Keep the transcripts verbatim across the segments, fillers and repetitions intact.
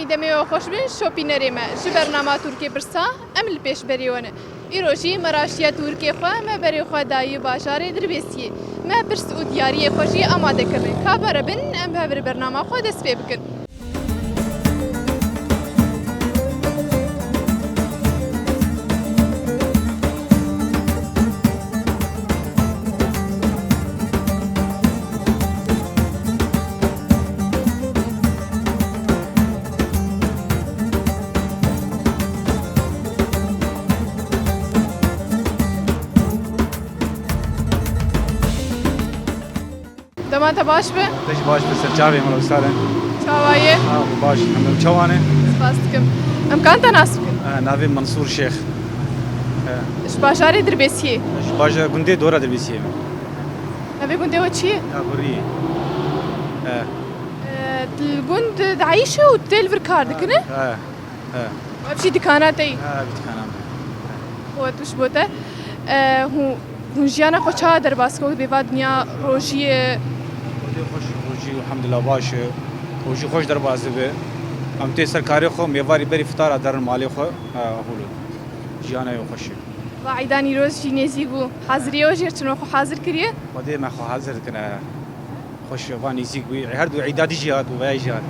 Demê we xweş bin şopînerê me. Ji bernama Tirkê Pirsa em li pêşberî we ne. Îro jî me raştiye Tirkê xwe, me berê xwe dayî bajarê Dirbêsiyê. Me pirs û diyariyê xwe jî amade kirin. Ka bi re bin em bi hev re bernama xwe dest pê bikin. Dema te baş be. Te jî baş be, ser çavê min wisa re. Çawa ye? Ha, baş, em çawa ne? Spas dikim. Em kan te nas bikin? Ha, navê Mansûr Şêx. Ha. Ji bajarê Dirbêsiyê. Ji bajar gundê dora Dirbêsiyê me. Navê gundê we çi ye? Aguriyê. Ha. E, tu li gund diayîşe û tê li vir kar dikine? Ha. He. Ev jî dikana te yî? He, ev dikana me. Qewet wiş bo te. E, hûn, hûn jiyana xwe çawa derbas kir? Bi vê va dinya rojiyê. Xwedê xweş, rojî elhamdulillah baş e. Rojî xweş derbas dibe. Em tê ser karê xwe, mêvarî berî fitara derin malê xwe. He, hûlo. Jiyana yo xweş e. Va îda nîroz jî nêzîk bû. Haziriyê we jê çi ne xwe hazir kiriye? Xwedê me xwe hazir dikine. Xweş, van nêzîk bû. Her du îda dijî hat û veya jî hat.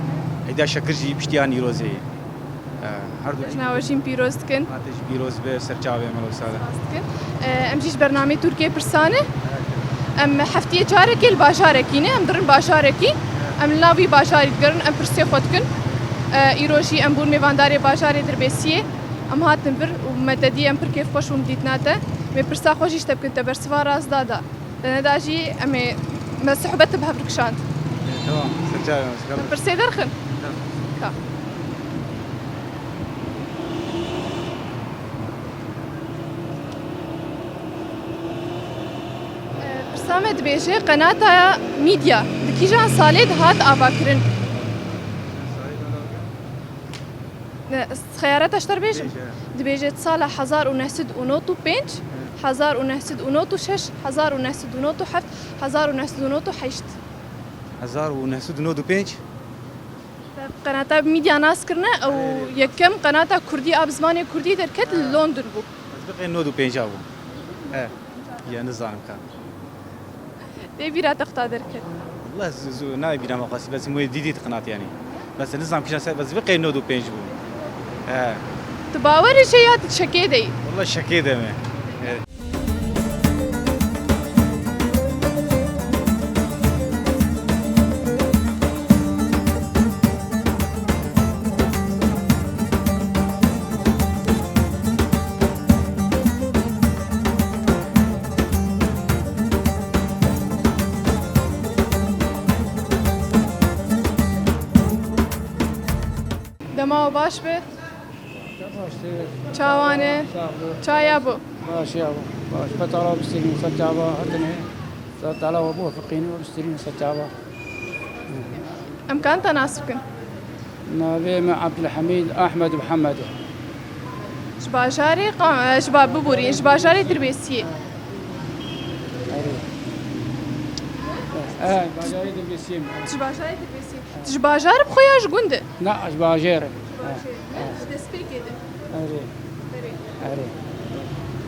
Îda şekir jî piştiya nîrozê ye. E, her du Cejna we jî pîroz dikin. Hate jî pîroz be, ser çavê me wisa re. Spas dikin. E, em jî ji bernameyê Tirkê Pirsa ne. Em heftiyê carekê li bajarekî ne, em dirin bajarekî. Em li nav wî bajarî digerin, em pirsê xwe dikin. E, îro jî em bûn mêvandarê bajarê Dirbêsiyê. Em hatin vir û me te dî em pir kêfxweş bûn dîtina te. Em ê pirsa xwe jî ji te bikin, te bersiva rast da da. Te neda jî em ê me sohbet bi hev re kişand. Tamam, ser çavê me. Em pirsê derxin. Tamam. Ka. Pirsa me dibêje, qenata Midya di kîjan salê de hat avakirin? Ne, xeyareta ji te re bêjim. Bêje. Dibêje, di sala hezar û neh sed û nod û pênc, Hı. hezar û neh sed û nod û şeş, hezar û neh sed û nod û heft, hezar û neh sed û nod û heşt. Hezar û neh sed û nod û pênc? Te qenata Midya nas kirine, ew Ê. yekem qenata Kurdî a bi zimanê Kurdî derket li Ha. London bû. Ez biqê nod û pênc a bû. He. Ya nizanim ka. Tê bîra te qita derket. Wallah zu, zu, nayê bîra me xwestî, bes wê dîdî diqinat yanî. Bes nizam kîjan ser, bes vê qey nod û pênc bû. He. Tu bawer î jê ya tu şekê de yî? Wallah şekê de me. He. Dema we baş be. Çawa ne? Çaya bo? Baş ya bo. Baş. Xwedê Teala bistînin ser çava hatine. Xwedê Teala we biwefeqîne we bistînin ser çava. Em kan te nas bikin? Navê me Abdulhamîd Ahmed Mihemed e. Ji bajarê qa-, ji ba-, biborî, ji bajarê Dirbêsiyê. Erê. E, bajarê Dirbêsiyê me. Ji bajarê Dirbêsiyê. Tu ji bajar bi xwe ya ji gund e? Na, ji bajarê. Ji bajarê. Ji destpêkê de. Erê. Erê. Erê.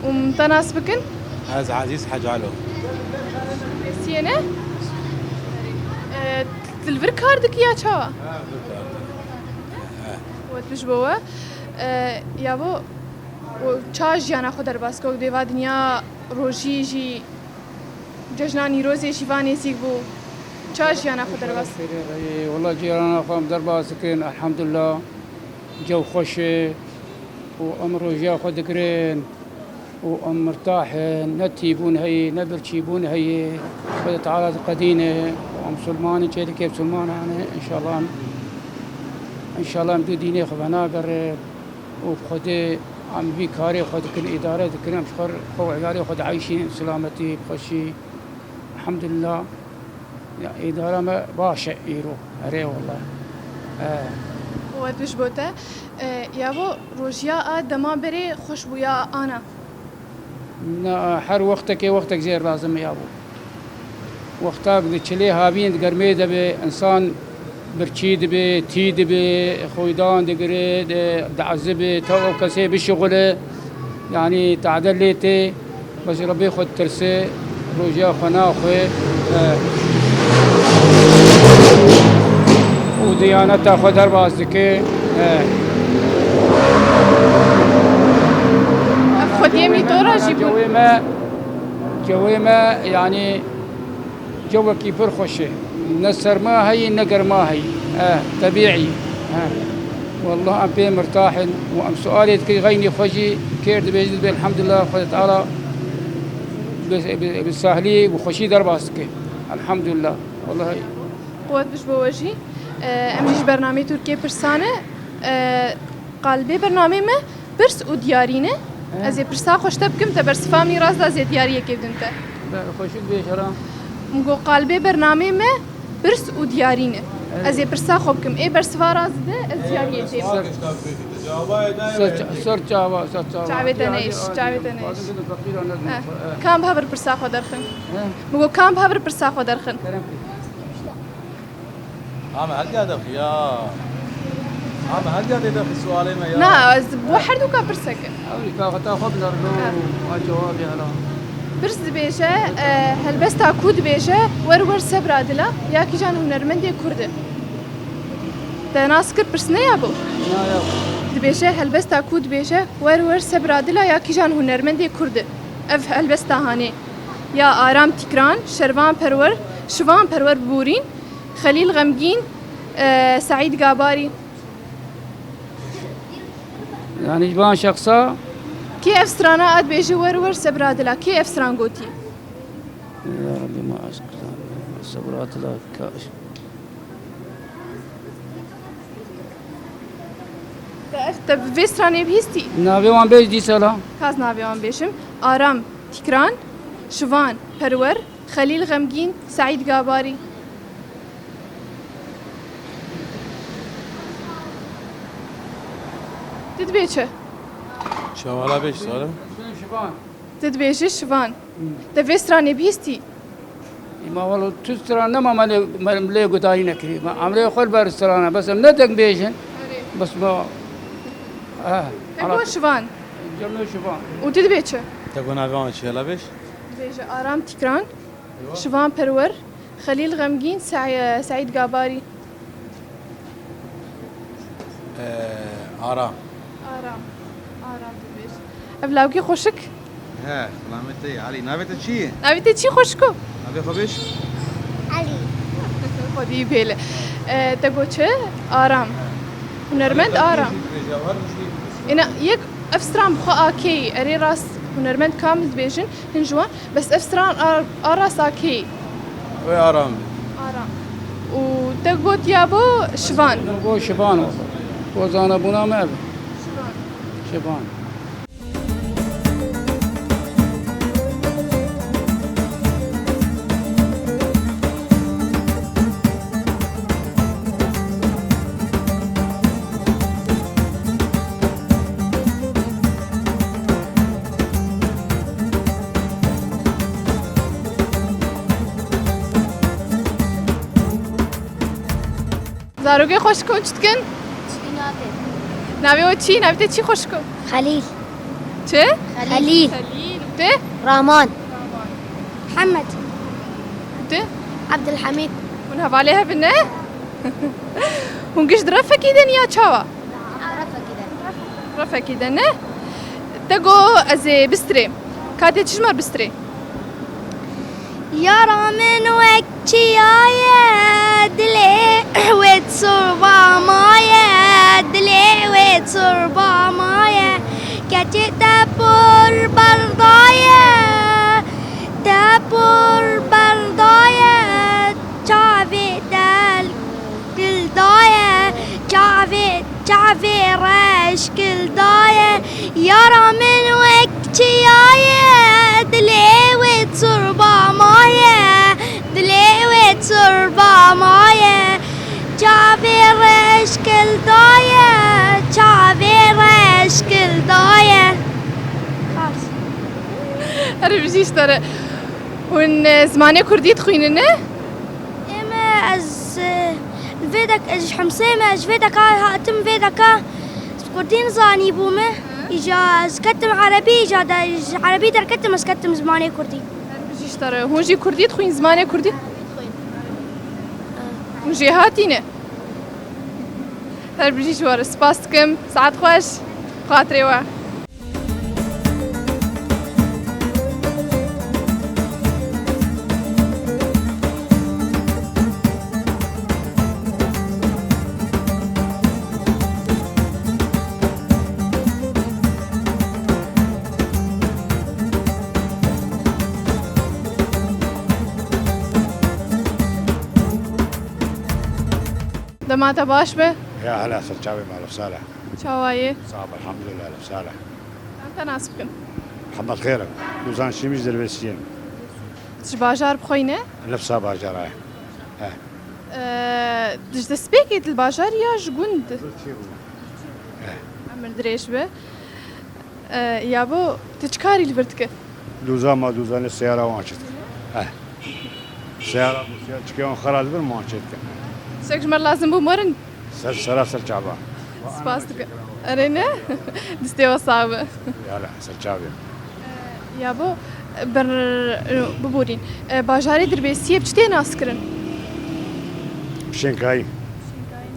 Û min te nas bikin? Ez Ezîz Hecalo. Dirbêsiyê ne? E, tu li vir kar dikî ya çawa? Ha, vir kar dikim. Ha. Wet bi ji bo we. E, ya bo, û ça jiyana xwe derbas kir, dê va dinya rojî jî, cejna Nîrozê jî va nêzîk bû. Ça jiyana xwe derbas? Ê, wela cîrana xwe em derbas dikin, elhamdulillah. Cew xweş e û em rojiya xwe digirin. û em mirtah in, ne tîbûn heye, ne birçîbûn heye. Xwedê Teala diqedîne û em silman in, çêlikê silmanan e. Înşallah em, înşallah em dû dînê xwe venagerin û Xwedê em vî karê xwe dikin, îdare dikin, em ji xwe, xwe û eyalê xwe dieyşînin, silametî, bi xweşî. Elhamdulillah. Ya, îdara me baş e îro. Erê wele. E. Qewet biş bo te. E, yavo rojiya a dema berê xweş bû ya ana? Na, her wextekê wextek zêr lazim e yavo. Wextak di çilê havîn, di germê de be, însan Birçî dibe, tî dibe, xwîdan digire, di-, diezibê, tev ew kesê bişixule, yanî tade lê tê, bes ji Rebbê xwe ditirse, rojiya xwe naxwe, e, û diyaneta xwe derbas dike, e. Ev xwediyê Mîtora jî bû. Cewê me, cewê me, yanî, Cewekî pir xweş e. Ne serma heye, ne germa heye. Eh, tebîî. Eh. Wallah em pê mirtah in û em sualê dikin, xeynî xwe jî kêr dibêjin, dibê elhamdulillah, Xwedê Teala bi, bi, bi sahlî û xweşî derbas dike. Elhamdulillah. Wallahi. Quwet biş bo we jî. Eh, em jî ji bernameyê Tirkiyê pirsane. Eh, Qalbê bernameyê me pirs û diyarî ne. He. Ez ê pirsa xwe ji te bikim, te bersiva min ê rast da, ez ê diyariyekê bidim te. Be, xweşik bêje ra. Min got, qalbê bernameyê me pirs û diyarî ne. Evet. Ez ê pirsa xwe bikim. Ê bersiva rast de, ez diyariyê têm. Ser, ser ça-, ser çava, ser çava. Çavê te neyş, çavê te neyş. He. Kam bi hev re pirsa xwe derxin? He. Min got, kam bi hev re pirsa xwe derxin? Kerem kir. Ama hediya de ya. Ama hediya de de sualê me ya. Na, ez bo her duka pirseke. Ew ka xeta xwe bidardo, ha, a cevabê hala. Pirs dibêje, e, helbesta ku dibêje, wer wer sebra dila, ya kîjan hunermendê kurd e. Te nas kir pirs ne ya bo? Na ya. Dibêje, helbesta ku dibêje, wer wer sebra dila, ya kîjan hunermendê kurd e. Ev helbesta hanê. Ya Aram Tîkran, Şervan Perwer, Şivan Perwer Bûrîn, Xelîl Xemgîn, e, Seîd Gabarî. Yanî ji van şexsa. Kê ev strana a dibêje wer wer sebra dila? Kê ev stran gotî? Ya Rebbî ma aşk sebra dila kaş. Te ev, te bi vê stranê bihîstî? Navê wan bêj dîsa la. Ka ez navê wan bêjim. Aram Tîkran, Şivan Perwer, Xelîl Xemgîn, Seîd Gabarî. Tu dibê çi? Şewala bêj salim. Tu dibêjî Şivan. Te vê stranê bihîstî? Îma walo tu stran nema me lê, me lê gudarî nekirî. Me emrê xwe li ber strana. Bes em ne deng bêjin. Erê. Bes me, eh, Te got Şivan. Cem Şivan. Û tu dibê çi? Te got navê wan çi ye, la bêj? Dibêje Aram Tîkran, Şivan Perwer, Xelîl Xemgîn, Sa-, Seîd Gabarî. Ee, Aram. Aram. Aram dibêj. Ev lawkî xweşik. He, xilamê te ye. Elî, navê te çi ye? Navê te çi xweşiko? Navê xwe bêj. Elî. Xwedî bêle. Ee, te got çi? Aram. Hunermend Aram. Êna yek ev stran bi xwe a kê ye? Erê rast, hunermend kamil dibêjin, hin ji wan. Bes ev stran a, a rast a kê? Wê Aram bê. Aram. Û te got ya bo Şivan. Bo Şivan o. Bo zanebûna me ev. Şivan. Şivan. Zarokê xweşik hûn çi dikin? Çi navê? Navê we çi? Navê te çi xweşik o? Xelîl. Çi? Xelîl. Xelîl. Te? Raman. Raman. Mihemed. Te? Ebdulhamîd. Hûn hevalê hev in ne? Hûn giş di refekî de ne ya çawa? Refekî de. Refekî de ne? Te got ez ê bistirêm. Ka tê çi ji me bistirê? Yara min wek çiya ye, dilê wê turba maye, dilê wê turba maye. Keçê te pir berdaye, te pir berdaye, çavê te Kil daye, çavê, çavê reş kil daye. Yara min wek çiya ye, dilê wê turba maye, dilê wê turba maye. Çavê reş kil daye, çavê reş kil daye. Her bijî ji te re. Hûn, e, zimanê kurdî dixwînin, ne? Ême ez, e, li Vê dek-, ez ji Hemsê me, ji vê deka hatim, vê deka kurdî nizanî bûme. Îca ez ketim erebî, îca de, ji erebî derketim, ez ketim zimanê kurdî. Her bijî ji te re. Hûn jî kurdî dixwîn, zimanê kurdî? Hûn jêhatî ne? Her bijî ji we re. Spas dikim. Saet xweş. Xatirê we. Dema te baş be. Ya hela, ser çavê me, elf sala. Çawa yê? Sağ ol, elhamdülillah, elf sala. Em te nas bikin. Mihemed Xêr im. Lûzan Şîmî, ji Dirbêsiyê me. Ji bajar bi xwe yî ne? Nefsa bajara ye. He. Ee, tu ji destpêkê li bajarî ya ji gund? Çê bû. He. Emir dirêj be. Ee, yabo, tu çi karî li vir dike? Dûza ma dûzanê seyara wan çêt. He. Seyara bû, seyara çikê wan xera dibin, wan çêt dikin. Şek ji me lazim bû, werin. Ser, sera ser çava. Spas dikim. Erê ne? Distê we sax be. Yala, ser çavê. Yabo, ber, biborîn. E, bajarê Dirbêsiyê bi çi tê naskirin? Pişênkayî.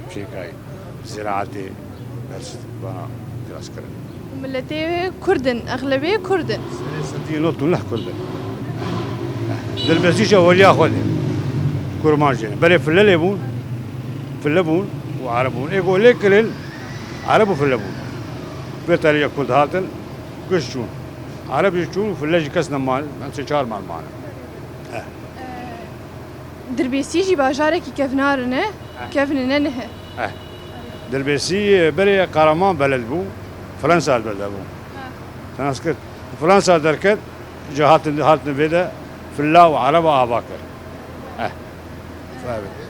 Pişênkayî. Ziraetê, her bana kiras kirin. Miletê wê Kurd in, exlebê Kurd in. Serê sedî nod û neh Kurd in. Dirbêsî ji eweliya xwe de. Kurman jî ne. Berê file lê bûn. File bûn û Ereb bûn. Ê ku lê kirin, Ereb û file bûn. Vê tariya Kurd hatin, giş çûn. Ereb jî çûn, file jî kes neman, em sê çar mal mane. Eh. Dirbêsî jî bajarekî kevnar in, e? Eh. Kevn in, ne nihe. Eh. Dirbêsî, e, berê Qaraman beled bû, Fransa li ber de bû. Eh. Te nas kir. Fransa derket, ji hatin, hatin vê de filla û ereba ava kir. Eh. Tabii.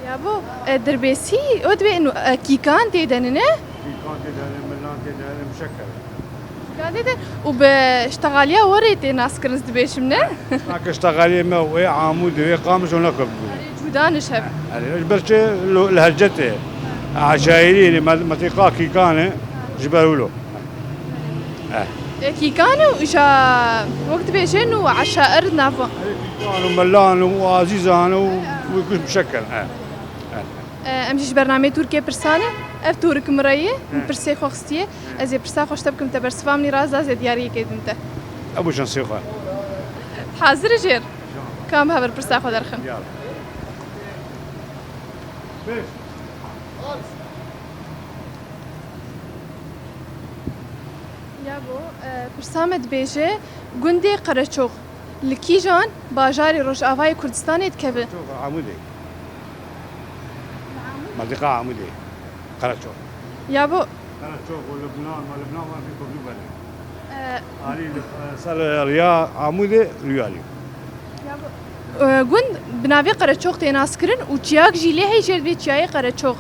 E, yabo, e, Dirbêsî, o divê inu, e, kîkan tê de ne? Kîkan tê de ne, milan tê de ne, muşekel. Kîkan tê de û bi ştexaliya we rê tê naskirin, ez dibêjim ne? Ake ştexaliyê me wê Amûdê, wê Qamişlo ne ku bibûne. Erê, cuda niş hev. Erê, ji ber çi lo, li Helcetê, eşairî, me-, metîqa kîkan e, ji ber wilo. Eh. E, kîkan û îja wek dibêjin û eşair nav wan. Erê, kîkan û melan û azîzan û wî kuş muşekel. Eh. Eh. E, em jî ji bernameyê Tirkiyê pirsan e. Ev Torik min re ye, min pirsê xwe xistiye. Ez ê pirsa xwe ji te bikim, te bersiva min î rast da, ez ê diyariyekê bidim te. Ew bi şansê xwe. Hazir e jêr? Ka em hev re pirsa xwe derxin. Yala. Yabo, e, pirsa me dibêje, gundê Qereçox li kîjan bajarê Rojavayê Kurdistanê dikeve? Qereçox, Amûdê. Mentiqa Amûdê. Qereçox. Yabo. Qereçox û Lubnan, ma Lubnan wan pê kurdî bene. E, Alî li, e, ser riya Amûdê rûyalî. Yabo. E, gund bi navê Qereçox tê naskirin û çiyak jî lê heyî jê dibê çiyayê Qereçox.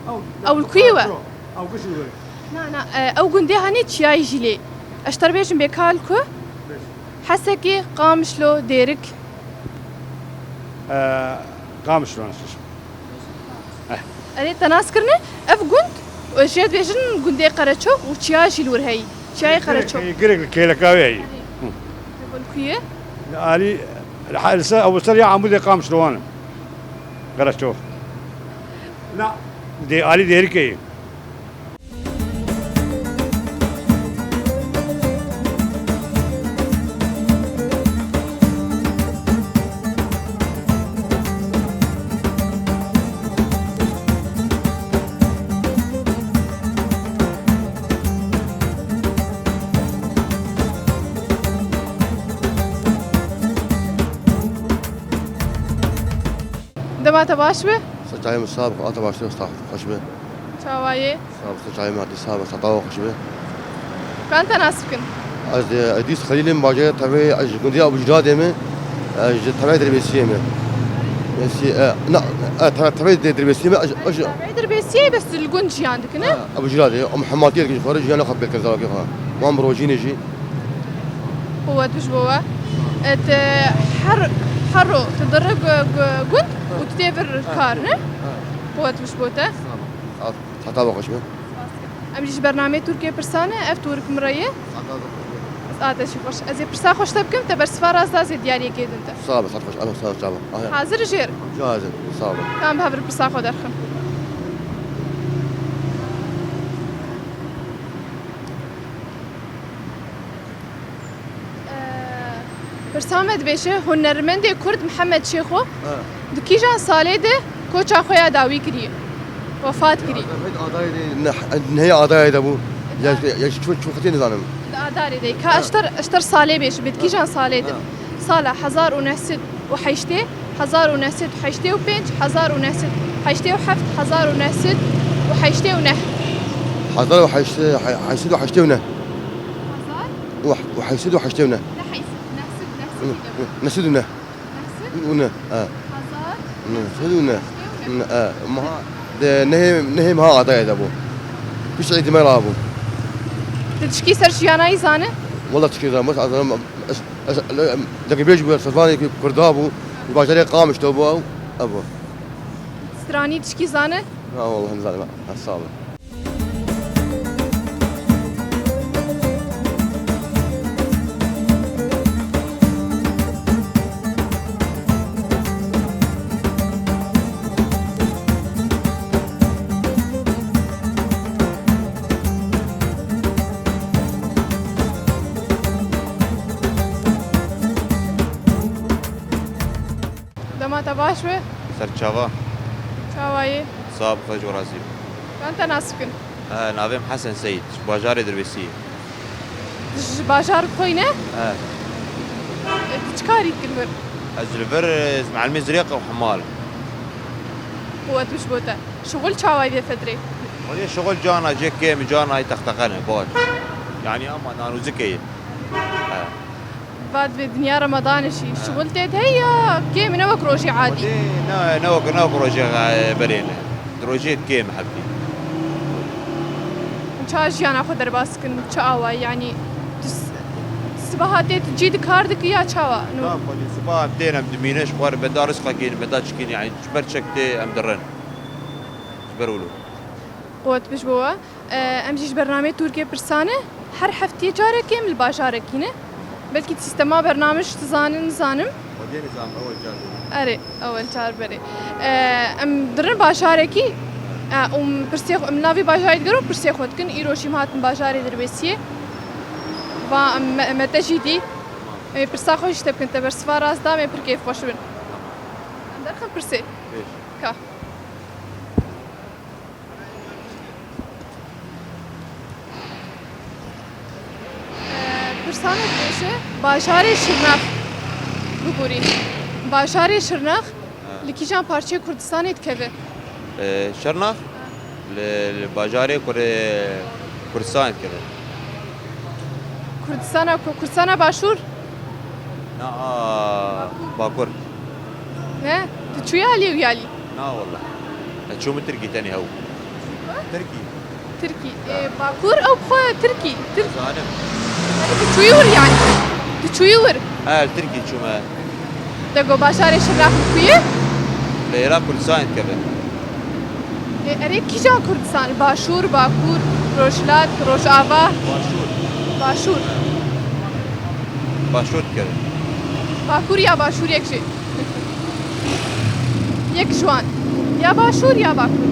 Ew, ew li ku ye we? Ew kişî we? Na, na, e, ew gundê hanê çiyayî jî lê. Ez ji te re bêjim bê ka li ku? Bêj. Hesekê, Qamişlo, Dêrik. E, Qamişlo naskirin. Eh. Erê, te nas kirine, ev gund, e, jê dibêjin gundê Qereçox û çiya jî li wir heyî. Çiyayê Qereçox. Girek, girek li kêleka wê heyî. Hı. Li ku ye? Li alî, li ha-, li ser, ew ser ya Amûdê Qamişlo wan e. Qereçox. Na, dê, alî Dêrikê ye. Dema te baş be. Ser çavê min sax be, a te baştir, sax xweş be. Çawa yê? Sax be, ser çavê min hatî sax be, seta we xweş be. Kan te nas bikin? Ez de Edîs Xelîl im, bacê tevê, ez ji gundê Abu Ciradê me, ez ji tevê Dirbêsiyê me. Dirbêsiyê, e, na, e, tevê, tevê de Dirbêsiyê me, ez, ez ji Tevê Dirbêsiyê bes li gund jiyan dikin, e? Ha, Abu Ciradê, em hematiyê dikin ji xwe re, jiyan xwe pêl kir zarokê xwe. Wan bi rojînê jî. Quwet ji bo we. E, te her, her ro tu diri gu-, gu-, gund û tu tê vir kar, ne? Ha. Quwet biş bo te. Sağ ol. Heta be xweş be. Em jî ji bernameyê Tirkiyê pirsan e, ev Tirk min re ye. Heta be xweş be. Ez a te jî xweş. Ez ê pirsa xwe ji te bikim, te bersiva rast da, ez ê diyariyekê din te. Sağ be, heta xweş. Alo, sağ ol, sağ ol. Aha. Hazir jêr. Cahizim, sağ ol. Tamam, bi hev re pirsa xwe derxim. Pirsa me dibêje, hunermendê Kurd Mihemed Şêxo Ha. di kîjan salê de koça xwe ya dawî kiriye? Wefat kiriye. Heyt adayê de, ne, nehê adayê de bû. Ya, ya çi, çi, çi xetê nizanim. Di adarê de. Ka Ha. eşter, eşter salê bêje, bi di kîjan salê de? Ha. Sala hezar û neh sed û heştê, hezar û neh sed û heştê û pênc, hezar û neh sed û heştê û heft, hezar û neh sed û heştê û neh. Hezar û heşt, he-, heşt sed û heştê û neh. Hezar? Û, û heşt sed û heştê û neh. Ne heşt, neh sed, neh sed û neh. Neh sed û neh. Neh sed û neh. Û neh, he. Hezar? Neh sed û neh. Neh sed û neh. Neh, he. Meha, de, nehê, nehê meha adayê de bû. Pişt êdî me rabû. Tu tişkî ser jiyana wî zane? Wela tişkî zane, bes ez, ez, ez, ez, lekê bêj bû, servanê Kurda bû, bajarê Qamişlo bû, ew, ev bû. Stranî tişkî zane? Ha, wela nizanim, ha, sağ olun. Dema te baş be. Ser çava. Çawa yî? Sax be, xwe ji we razî be. Çend te nas bikin? He, navê min Hesen Seyîd, ji bajarê Dirbêsiyê. Ji bajar bi xwe yî ne? He. E, tu çi karî dikî li vir? Ez li vir, ez mealimê zirêq û hemal. Quwet biş bo te. Şixul çawa yî vê fetrê? Xwedê şixul cana jê kêm, cana yî texteqe ne, baş. Yanî ama nanûzikê ye. He. Va divê dinya Remadanê jî şixul tê de heye ya kêm e, ne wek rojê adî? Xwedê ne, ne wek, ne wek rojê, e, berê ne. Di rojê kêm e hebdî. Çawa jiyana xwe derbas dikin? Çi awayî? Yanî tu s-, sibaha tê tu cî di kar dikî ya çawa? No. Na, xwedî sibaha em tên, em dimînin, ji xwe re beda rizqekî, beda çikî, yanî ji ber çek tê em dirin. Ji ber wilo. Quwet biş bo we. E, em jî ji bernameyê Tirkiyê pirsan e. Her heftiyê carekê em li bajarekî ne. Belkî sîstema bername jî tu zanî, nizanim. Xwedê nizanim, ewil car bû. Erê, ewil car berê. E, em dirin bajarekî, e, û em pirsê xwe, em navê bajarê digerin û pirsê xwe dikin. Îro jî em hatin bajarê Dirbêsiyê. Va em me, me te jî dî. Em ê pirsa xwe jî te bikin, te bersiva rast da, em ê pir kêfxweş bin. Em derxin pirsê. Pêş. Ka. Pirsanek dibêje, bajarê Şirnex bigurî. Bajarê Şirnex Ha. li kîjan parçeyê Kurdistanê dikeve? Ee, Şirnex Ha. li, li bajarê Kur-, Kurdistanê dikeve. Kurdistana ku? Kurdistana Başûr? Na, a, Bakur. Ne? Tu çûyî alî û yalî? Na, wallah. Ez çûme Tirkî tenê hew. Tirkî. Tirkî. Ê, Bakur ew bi xwe Tirkî. Tirk. Zalim. Tu çûyî wir yanî? Tu çûyî wir? Ha, li Tirkî çûme. Te got bajarê Şirnex li ku ye? Li Iraq Kurdistanê dikeve. Ê, erê kîjan Kurdistan? Başûr, Bakur, Rojhilat, Rojava? Başûr. Başûr. Başûr dikeve. Bakur ya Başûr yek jî. Yek ji wan. Ya Başûr ya Bakur.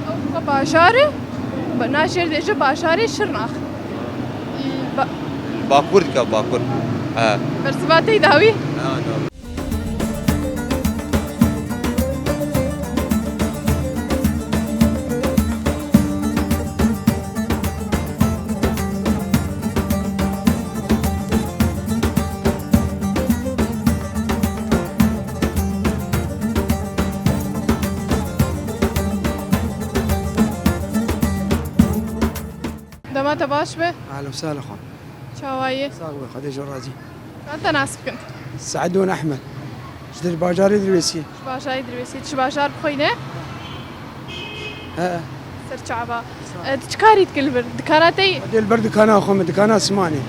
Ew xwe bajar e. Ba-, na jêr dêje bajarê Şirnax. Ba- Bakur dike, Bakur. He. Bersiva tey dawî? Ha, dawî. Dema te baş be. Ehlen sehlen xan. Çawa yî? Sax be, Xwedê ji we razî. Em te nas bikin. Seidûn Ehmed. Ji dir-, bajarê Dirbêsiyê. Ji bajarê Dirbêsiyê. Tu ji bajar bi xwe yî ne? He. Ser çava. E, tu çi karî dikî li vir? Dikana te yî? Xwedê li ber dikana xwe min, dikana simanê.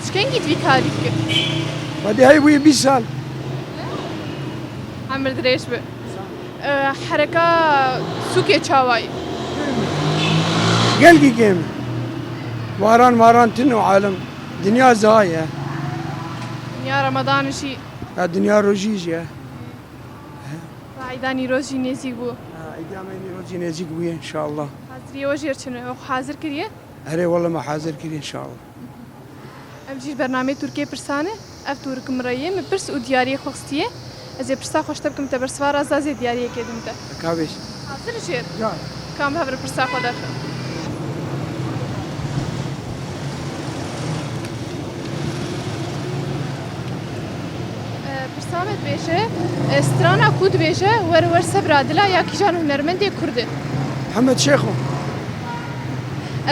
Tu çi kengî di vî karî dikî? Xwedê hey bûye bîst sal. Emir dirêj bi. E, hereka sûkê çawayî. Gelkî kêm. Waran maran tin û alem. Dinya ziha ye. Dinya Ramadan jî. Ya dinya rojî jî ye. Eyda nîroz jî nêzîk bû. Ha, îdî me nîroz jî nêzîk bûye inşallah. Haziriyê we jêr çi ne? Wek hazir kiriye? Erê wele me hazir kiriye inşallah. Ev jî ji bernameyê Tirkiyê pirsan e. Ev tûrik min re ye, min pirs û diyariyê xwe xistiye. Ez ê pirsa xwe ji te bikim, te bersiva re ez da zê diyariyekê dim te. Ka bêj. Hazir jêr. Can. Kam hev re pirsa xwe derxin. E, pirsa me dibêje, e, strana ku dibêje, wer wer sebra dila ya kîjan hunermendê kurd e? Mihemed Şêxo.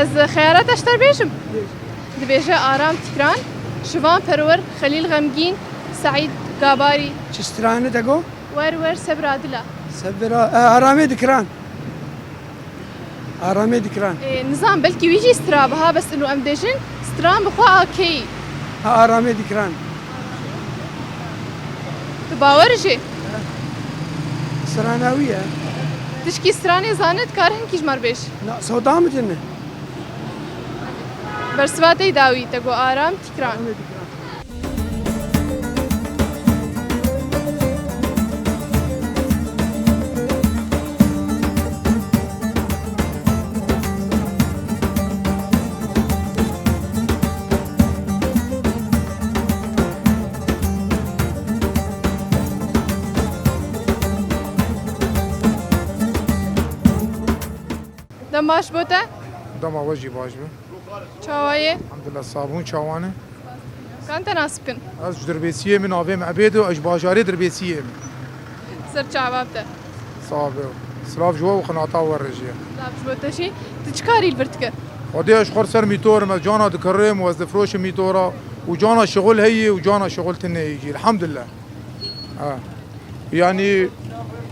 Ez xeyalata ji te bêjim. Dibêje Aram Tîkran, Şivan Perwer, Xelîl Xemgîn, Seîd Gabarî. Çi stranê te got? Wer wer sebra dila. Sebra, e, Aramê Dikran. Aramê Dikran. Ê, nizam, belkî wî jî stra biha, bes inu em dêjin, stran bi xwe a keyî. Ha, Aramê Dikran. Tu bawer jê? Strana wî ye. Tişkî stranê zane, dikar hinkî ji mar bêj. Na, sewda min tine. Bersiva te dawî, te got Aram Tîkran. Dem baş bo te? Dema we jî baş be. Çawa ye? Elhamdulillah, sabûn çawan e? Kan te nas bikin? Ez ji Dirbêsiyê, min navê min Ebêd e, ez ji bajarê Dirbêsiyê me. Ser çava te. Sax be. Silav ji we û qinata we re jî. Silav ji bo te jî. Tu çi karî li vir dike? Xwedê ez ji xwe ser mîtor im, ez cana dikirim û ez difiroşim mîtora û cana şixul heye û cana şixul tune ye jî. Elhamdulillah. Ha. Yanî,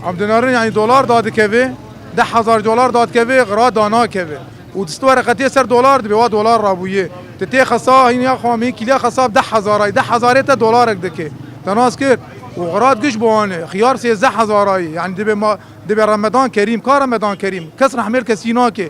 em dinerin, yanî dolar dadikeve, deh hezar dolar dadikeve, xirat danakeve. Û dist wereqetê ser dolar dibe, wa dolar rabûye. Ti tê xesa, hîn ya xwe, hîn kîliya xesa bi deh hezar ay, deh hezarê te dolarek dike. Te nas kir. Û xirat giş bi wan e. Xiyar sêzdeh hezar ay. Yanî dibe ma, dibe Remedan Kerîm. Ka Remedan Kerîm? Kes rehmê li kesî nake.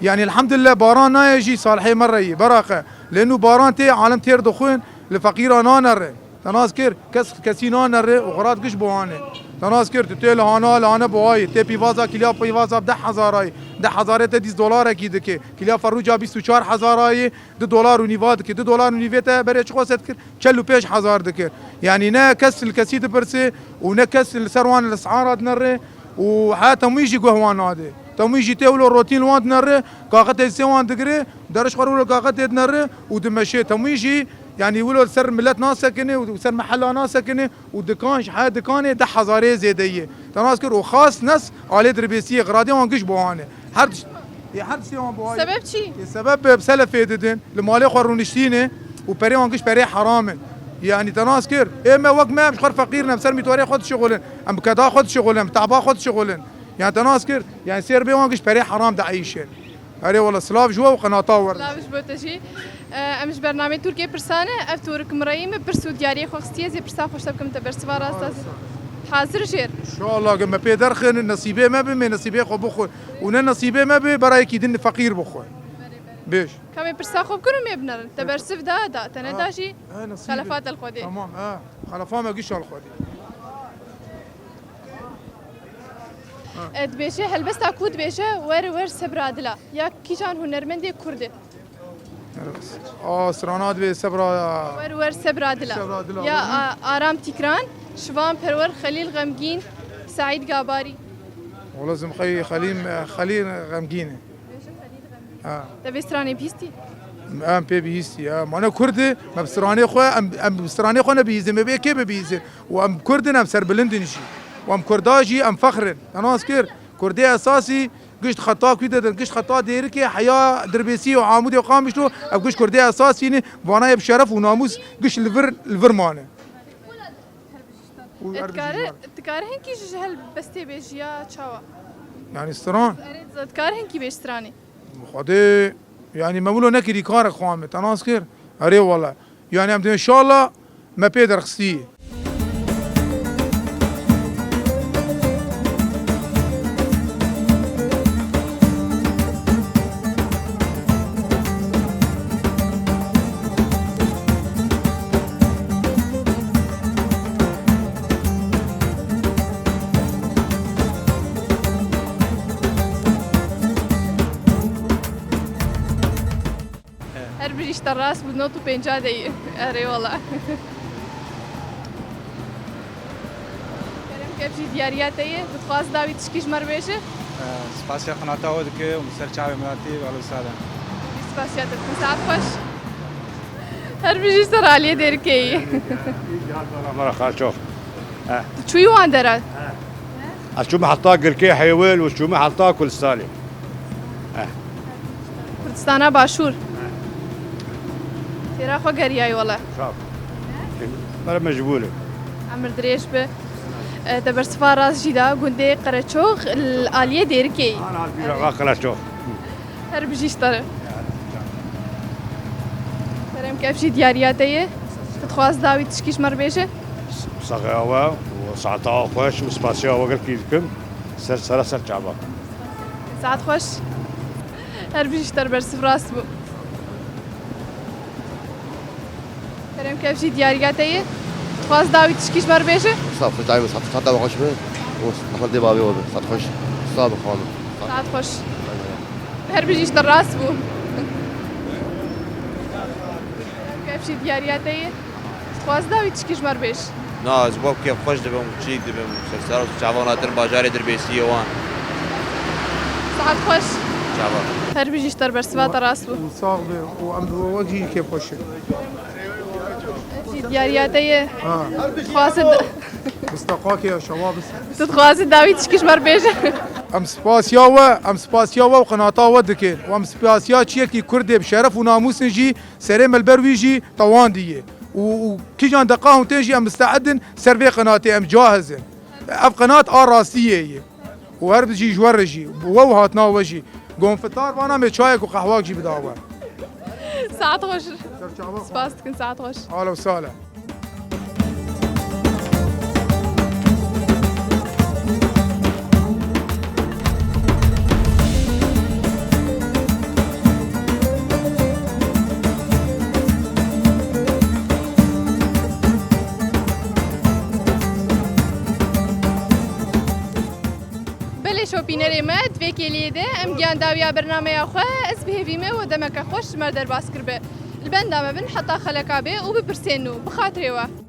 Yanî elhamdulillah baran naye jî salihê me re yî. Beraqe. Lê nû baran tê, alem têr dixwin, li feqîra nanere. Te nas kir, kes kesî nanere û xirat giş bi wan e. Te nas kir, tu tê li hana, li hane bi wayî, tê pîvaza kîliya pîvaza bi deh hezar ay, deh hezarê te dîs dolarekî dike. Kîliya ferrûca bîst û çar hezar ayî, du dolar û nîva dike. Du dolar û nîvê te berê çi xweset kir? Çel û pênc hezar dike. Yanî ne kes li kesî dipirse û ne kes li ser wan li sihara dinere û he temûyî jî guh wan nade. Temûyî jî tê wilo rotîn li wan dinere, kaxetê sê wan digire, deriş xwe wilo kaxetê dinere û dimeşe. Temûyî jî Yanî wilo li ser milet nasekine û ser mehela nasekine û dikan ji her dikanê deh hezarê zêde ye. Te nas kir û xas nes alê Dirbêsiyê xiradê wan giş bi wan e. Her tişt, ê her tiştê wan bi wan ye. Sebeb çi? Ê sebeb bi selefê didin, li malê xwe rûniştîne û perê wan giş perê heram in. Yanî te nas kir, ê me wek me em ji xwe feqîr in, em ser mîtorê xwe dişixulin, em bi keda xwe dişixulin, em bi teba xwe dişixulin. Yanî te nas kir, yanî sêr bê wan giş perê heram dieyşin. Erê wele silav ji we û qenata we re. Silav ji bo te jî. E, em ji bernameyê Tirkiyê pirsan e. Ev tûrik mireyî min pirs û diyariyê xwe xistiye, zê pirsa xwe ji te bikim, te bersiva rast da. Hazir jêr. Înşallah ge me pê derxin, nesîbê me bi, me nesîbê xwe bixwe. Û ne nesîbê me bi, bera yekî din feqîr bixwe. Bêj. Ka me pirsa xwe bikin û me binerin. Te bersiv da, da. Te neda jî. Ha, nesîbê. Xelefa te li Xwedê. Tamam, ha. Xelefa me giş a li Xwedê. E, dibêje, helbesta ku dibêje, wer wer sebra dila. Ya kîjan hunermendê kurd e? A, strana dibê sebra ya. Wer wer sebra dila. Sebra dila. Ya, a, Aram Tîkran, Şivan Perwer, Xelîl Xemgîn, Seîd Gabarî. Wala zim xey Xelîl, Xelîl Xemgîn e. Ha. Te vê stranê bihîstî? Em pê bihîstî, ha. Ma ne Kurd e, me bi stranê xwe, em, em bi stranê xwe nebihîzin, me bê kê bibihîzin? Û em Kurd in, em serbilind in jî. Û em Kurda jî, em fexr in. Te nas kir, Kurdê esasî, giş xeta ku de din, giş xeta Dêrikê, heya Dirbêsî û Amûdê û Qamişlo, ev giş Kurdê esasî ne, vana yê bi şeref û namûs giş li vir, li vir mane. Û E, dikare, dikare hinkî ji helbestê bêjî ya çawa? Yanî stran? Erê, dikare hinkî bêj stranê. Xwedê, yanî me wilo nekirî karek xwe me, te nas kir? Erê wele. Yanî em dê înşallah me pê derxistî. Her bijî ji te rast bû, nod û pêncî de yî. Erê wala. Kerem ke ev jî diyariya te ye, tu dixwazî dawî tişkî ji me re bêje? Spasiya qinata we dike û ser çavê milatî ve alî sade. Spasiya te dikim, saet xweş. Her bijî ji te re aliyê Dêrikê yî. Mera xaçox. Tu çûyî wan dera? Ez çûme heta Girkê Hêwil û çûme heta Kulsalê. Kurdistana Başûr. Têra xwe geriyayî wele. Sağ ol. Mere mecbûr e. Emir dirêj be. E, te bersiva rast jî da gundê Qereçox li aliyê Dêrikê yî. Ana bîra va Qereçox. Her bijî ji te re. Kerem ke ev jî diyariya te ye. Tu dixwazî dawî tişkî ji me re bêje? Saxeya we û saeta xweş û spasiya we gelkî dikim. Ser sera ser çava. Saet xweş. Her bijî ji te re bersiv rast bû. Kerem ke ev jî diyariya te ye. Dixwazî dawî tişkî ji me re bêje? Sağ ol, çayê min saet, saet xweş be. Û saet dê bavê we be. Saet xweş. Sağ be, xanim. Saet xweş. Her bijî ji te rast bû. Kerem ke ev jî diyariya te ye. Dixwazî dawî tişkî ji me re bêj. Na, ez wek kêfxweş dibim û çîk dibim. Ser ser çavan hatin bajarê Dirbêsiyê wan. Saet xweş. Çava. Her bijî ji te re bersiva te rast bû. Û sax be û em bi we wek jî kêfxweş in. Ev jî diyariya te ye. Ha. Dixwazî d-, Mistaqakê ya şewa bis. Tu dixwazî dawî tişkî ji me re bêje? Em spasiya we, em spasiya we û qinata we dikin. Û em spasiya çiyekî Kurdê bi şeref û namûsin jî serê me li ber wî jî tewandî ye. Û, û kîjan deqa hûn tên jî em miste'id in ser vê qinatê, em cahiz in. Ev qinat a rastiyê ye. Û her bijî ji we re jî, bi we û hatina we jî. Gonfitar vana me çayek û qehwak jî bida we. Saet xweş. Serçava xwe. Spas dikin, saet xweş. Ahla û sahla. Belê şopînerê me, di vê kêliyê de em gihan dawiya bernameya xwe. Ez bi hêvî me û demeke xweş ji me re derbas kiribe. Li benda me bin heta xeleka bê û bipirsên nû, bi xatirê we.